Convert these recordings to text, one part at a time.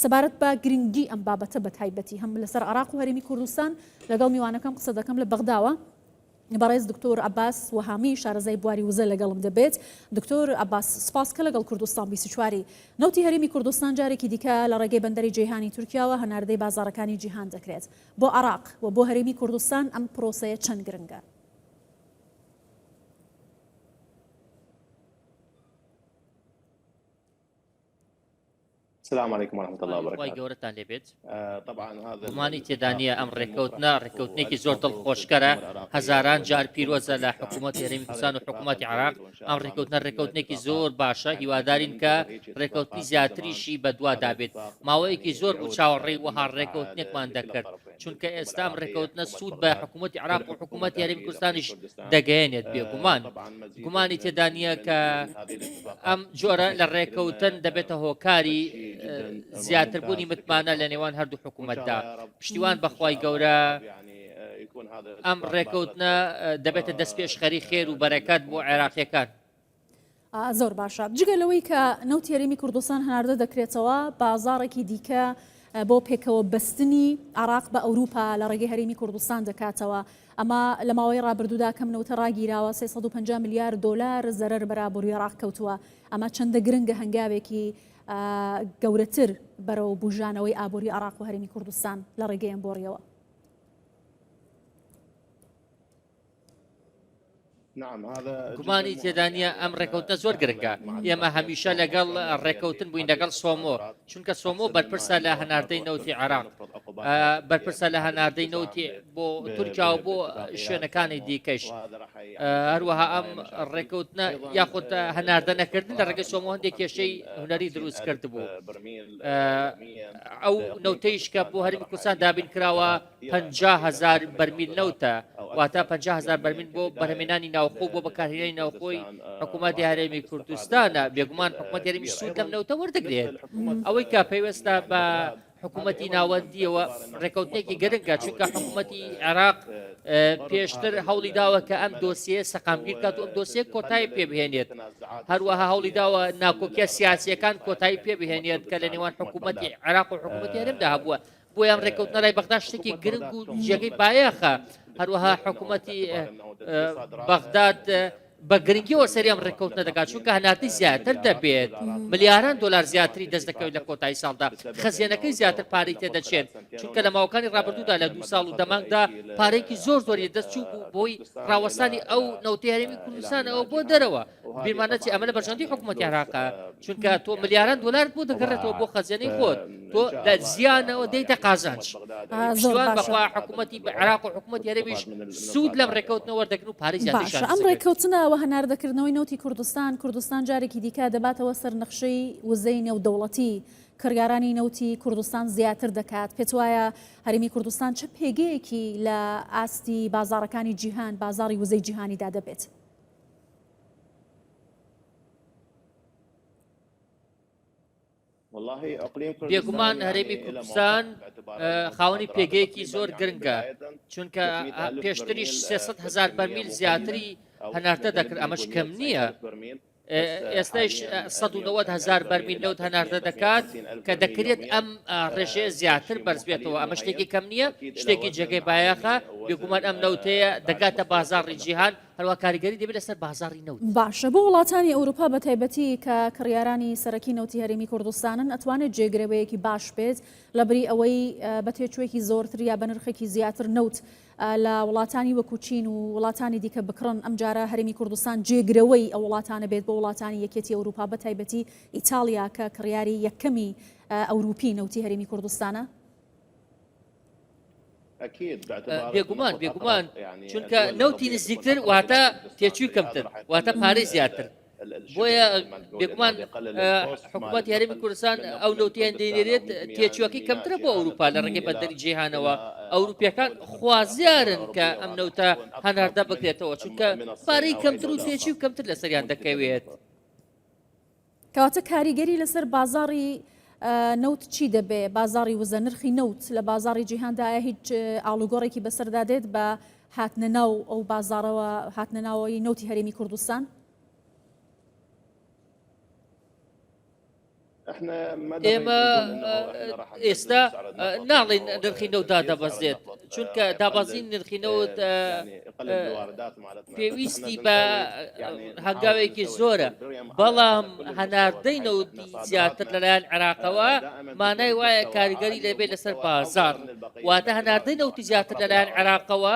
سەبارەت بە گرنگی ئەم بابەتە بە تایبەتی هەم لەسەر عێراق و هەرێمی کوردستان لەگەڵ میوانەکەم قسە دەکەم لە بەغداوە. بەڕێز دکتۆر عەباس وەهامی شارەزای بواری وزە لەگەڵم دەبێت. دکتۆر عەباس سپاس کە لەگەڵ کوردستان 24 ی. نەوتی هەرێمی کوردستان جارێکی دیکە لە ڕێگەی بەندەری جەیهانی تورکیاوە هەناردەی بازاڕەکانی جیهان دەکرێت. بۆ عێراق و بۆ هەرێمی کوردستان ئەم پرۆسەیە چەند گرنگە؟ السلام علیکم ورحمة الله خوای وبرکاته گەورەتان لێ بێت. طبعا هذا گومانی تێدا نییە ئەم الاتفاق ڕێککەوتنە مفرح ڕێککەوتنێکی والف زۆر مبروك دڵخۆشکەرە للحكومة العراقية هەزاران جار ولحكومة پیرۆزە لە كردستان حکوومەتی هەرێمی هذا کوردستان و الاتفاق حکوومەتی عێراق الجيد وإن شاء ئەم الله ڕێککەوتنە مزيد من ڕێککەوتنێکی الاتفاقات زۆر باشە يعني هیوادارین كنا کە ننتظر هيك ڕێککەوتنی اتفاقات من زمان زیاتریشی بەدوادا هذا بێت الاتفاق ماوەیەکی يعني زۆر بوو يعود چاوەڕێی وەها بالمنفعة ڕێککەوتنێکمان لكلا دەکرد الطرفين چونکە للحكومة ئێستا ئەم العراقية ڕێککەوتنە حكومة سوود بە بغداد حکوومەتی عێراق و ولحكومة حکوومەتی هەرێمی أكيد إقليم کوردستانیش كردستان دەگەیەنێت بێگومان طبعا مزيدا گومانی من تێدا نییە من کە من هذه الاتفاقات ئەم جۆرە راح لە يشكل لنا ڕێککەوتن دەبێتە هۆکاری شيء جدا زیاتربوونی ممتاز لكلا متمانە لە الطرفين نێوان هەردوو وإن شاء حکوومەتدا. الله يا رب پشتیوان إن بە خوای شاء الله گەورە يا رب يعني يكون هذا ئەم الاتفاق باشرة ڕێککەوتنە خير دەبێتە دەستپێشخەری خێر و بەرەکەت بۆ للحكومة كردستان عێراقییەکان. زۆر باشە. جگە لەوەی کە نەوتی هەرێمی کوردستان هەناردە دەکرێتەوە، بازاڕێکی دیکە بۆ پێکەوە بەستنی عێراق بە ئەوروپا لە ڕێگەی هەرێمی کوردستان دەکاتەوە. ئەمە لە ماوەی ڕابردوودا کەم نەوتە ڕاگیراوە، 350 ملیار دۆلار زەرەر بەر ئابووری عێراق کەوتووە. ئەمە چەندە گرنگە هەنگاوێکی گەورەتر بەرەو بوژانەوەی ئابووری عێراق و هەرێمی کوردستان لە ڕێگەی ئەم بۆڕیەوە؟ گومانی تێدا نییە ئەم ڕێکەوتنە زۆر گرنگە ئێمە هەمیشە لەگەڵ ڕێکەوتن بووین لەگەڵ سۆمۆ چونکە سۆمۆ بەرپرسە لە هەناردەی نەوتی عێراق بەرپرسە لە هەناردەی نەوتی بۆ تورکیا و بۆ شوێنەکانی دیکەش هەروەها ئەم ڕێکەوتنە یاخود هەناردە نەکردن لە ڕێگەی سۆمۆ هەندێک کێشەی هونەری دروست کردبوو ئەو نەوتەیش کە بۆ هەرێمی کوردستان دابین کراوە 50 هەزار بەرمیل نەوتە واتە 50 هەزار بەرمیل بۆ بەرهەمێنانی ناوخۆ بۆ بەکارهێنانی ناوخۆی حکوومەتی هەرێمی کوردستانە بێگومان حکوومەتی هەرێمی سوود لەم نەوتە وەردەگرێت ئەوەی کە پەیوەستە بە حکوومەتی ناوەندیەوە ڕێکەوتنێکی گرنگە چونکە حکوومەتی عێراق پێشتر هەوڵی داوە کە ئەم دۆسیە سەقامگیر کات و ئەم دۆسیە کۆتایی پێبهێنێت هەروەها هەوڵی داوە ناکۆکیە سیاسیەکان کۆتایی پێبهێنێت کە لە نێوان حکوومەتی عێراق و حکوومەتی هەرێمدا هەبووە بۆیە ئەم ڕێککەوتنە لای بەغدا شتێکی گرنگ و جێگەی بایەخە هەروەها حکوومەتی بەغداد بە گرنگیەوە سەری ئەم ڕێککەوتنە دەکات چونکە هەناردەی زیاتر دەبێت ملیاران دۆلار زیاتری دەست دەکەوێت لە کۆتایی ساڵدا خەزێنەکەی زیاتر پارەی تێدەچێت چونکە لە ماوەکانی ڕابردوودا لە دوو ساڵ و دەمانگدا پارەیەکی زۆر زۆری دەست چوو بوو بۆی ڕاوەستانی ئەو نەوتەی هەرێمی کوردستانەوە بۆ دەرەوە بیرمان نەچێ ئەمە لە بەرژەوەندی حکوومەتی عێراقە چونکە تۆ ملیاران دۆلارت بۆ دەگەڕێتەوە بۆ خەزێنەی خۆت تۆ لە زیانەوە دێیتە قازانج زۆر پشتیوان باشە. بەخوا حکوومەتی عێراق و حکوومەتی هەرێمیش سوود لەم ڕێککەوتنە وەردەگرن و پارەی زیاتریشیان باشە ئەم دەست دەکەوێت. ڕێککەوتنە و هەناردەکردنەوەی نەوتی کوردستان، کوردستان جارێکی دیکە دەباتەوە سەر نەخشەی وزەی نێودەوڵەتی، کڕیارانی نەوتی کوردستان زیاتر دەکات، پێتوایە هەرێمی کوردستان چ پێگەیەکی لە ئاستی بازاڕەکانی جیهان، بازاڕی وزەی جیهانیدا دەبێت؟ بێگومان هەرێمی کوردستان خاوەنی پێگەیەکی زۆر گرنگە چونکە پێشتریش 300 هزار بەرمیل زیاتری هەناردە دەکرد ئەمەش کەم نییە. ئێستایش 190 هزار بەرمیل نەوت هەناردە دەکات کە دەکرێت ئەم ڕێژەیە زیاتر بەرز بێتەوە ئەمە شتێکی کەم نییە شتێکی جێگەی بایەخە بێگومان ئەم نەوتەیە دەگاتە بازاڕی جیهان هەروا کاریگەری دەبێت لەسەر بازاڕی نەوت. باشە بۆ وڵاتانی ئەوروپا بە تایبەتی کە کڕیارانی سەرەکی نەوتی هەرێمی کوردستانن ئەتوانێت جێگرەوەیەکی باش بێت لە بری ئەوەی بە تێچووێکی زۆرتر یا بە نرخێکی زیاتر نەوت لە وڵاتانی وەکو چین و وڵاتانی دیکە بکڕن ئەمجارە هەرێمی کوردستان جێگرەوەی ئەو وڵاتانە بێت بۆ وڵاتانی یەکێتی ئەوروپا بە تایبەتی ئیتاڵیا کە کڕیاری یەکەمی ئەوروپی نەوتی هەرێمی کوردستانە؟ بێگومان بێگومان چونکە نەوتی نزیکتر واتە تێچووی کەمتر واتە پارەی زیاتر بۆیە بێگومان حکوومەتی هەرێمی کوردستان ئەو نەوتیان دەینێرێت تێچووەکەی کەمترە بۆ ئەوروپا لە ڕێگەی بەندەری جیهانەوە ئەوروپیەکان خوازیارن کە ئەم نەوتە هەناردە بکرێتەوە چونکە پارەی کەمتر و تێچوو کەمتر لەسەریان دەکەوێت. کەواتە کاریگەری لەسەر بازاڕی نەوت چی دەبێ؟ بازاڕی وزە، نرخی نەوت لە بازاڕی جیهاندا ئایا هیچ ئاڵوگۆڕێکی بەسەردا دێت بە هاتنە ناو ئەو بازاڕەوە، هاتنە ناوەوەی نەوتی هەرێمی کوردستان؟ ئێمە ئێستا ناڵێین نرخی نەوت دادەبەزێت، چونکە دابەزین نرخی نەوت پێویستی بە هەنگاوێکی زۆرە، بەڵام هەناردەی نەوتی زیاتر لەلایەن عێراقەوە مانای وایە کاریگەری دەبێت لەسەر بازاڕ، واتە هەناردەی نەوتی زیاتر لەلایەن عێراقەوە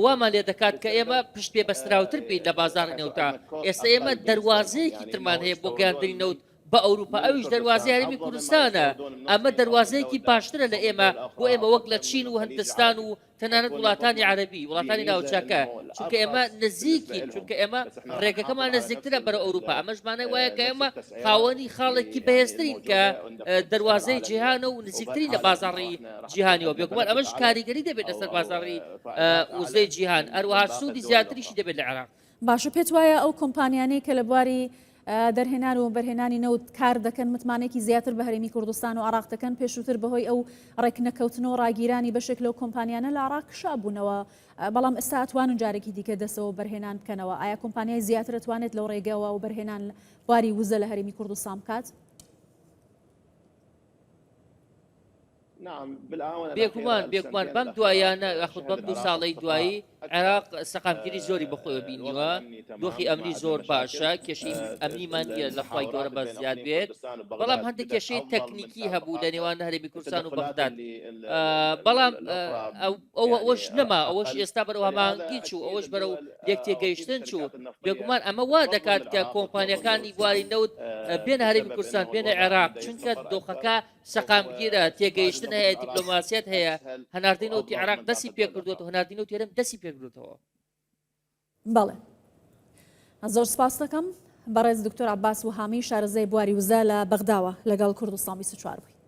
وامان لێ دەکات کە ئێمە پشت پێبەستراوتر بین لە بازاڕی نەوتا. ئێستا ئێمە دەروازەیەکی ترمان هەیە بۆ گەیاندنی نەوت بە ئەوروپا، ئەویش دەروازەی هەرێمی کوردستانە، ئەمە دەروازەیەکی باشترە لە ئێمە بۆ ئێمە وەک لە چین و هندستان و تەنانەت وڵاتانی عەرەبی، وڵاتانی ناوچەکە، چونکە ئێمە نزیکین، چونکە ئێمە ڕێگەکەمان نزیکترە بەرەو ئەوروپا، ئەمەش مانای وایە کە ئێمە خاوەنی خاڵێکی بەهێزترین کە دەروازەی جیهانە و نزیکترین لە بازاڕی جیهانیەوە، بێگومان ئەمەش کاریگەری دەبێت لەسەر بازاڕی وزەی جیهان، هەروەها سوودی زیاتریشی دەبێت لە عێراق. باشە پێت وایە ئەو کۆمپانیانەی کە لە بواری دەرهێنان و وەبەرهێنانی نەوت کار دەکەن متمانەیەکی زیاتر بە هەرێمی کوردستان و عراق دەکەن پێشووتر بەهۆی ئەو ڕێکنەکەوتن و ڕاگیرانی بەشێک لەو کۆمپانیانە لە عراق کشابوونەوە بەڵام ئێستا ئەتوانن جارێکی دیکە دەسەوە وەبەرهێنان بکەنەوە ئایا کۆمپانیای زیاتر ئەتوانێت لەو ڕێگەوە وەبەرهێنان بواری وزە لە هەرێمی کوردستان بکات؟ بێگومان بێگومان بەم دواییانە یاخود بەم دوو ساڵەی دوایی عێراق سەقامگیری زۆری بەخۆیەوە بینیوە دۆخی ئەمنی زۆر باشە کێشەی ئەمنیمان نییە لە خوای گەورە بە زیاد بێت بەڵام هەندێک کێشەی تەکنیکی هەبوو لە نێوان هەرێمی کوردستان و بەغداد بەڵام ئەو ئەوەش نەما ئەوەش ئێستا بەرەو هەماهەنگی چوو ئەوەش بەرەو لێک تێگەیشتن چوو بێگومان ئەمە وا دەکات کە کۆمپانیەکانی بواری نەوت بێنە هەرێمی کوردستان بێنە عێراق چونکە دۆخەکە سەقامگیرە، تێگەیشتن هەیە، دیپلۆماسیەت هەیە، هەناردەی نەوتی عێراق دەستی پێکردووەتەوە، هەناردەی نەوتی هەرێم دەستی پێکردووەتەوە. بەڵێ زۆر سپاس دەکەم بەڕێز دکتۆر عەباس وەهامی شارەزای بواری وزە لە بەغداوە لەگەڵ کوردستان 24 بووی.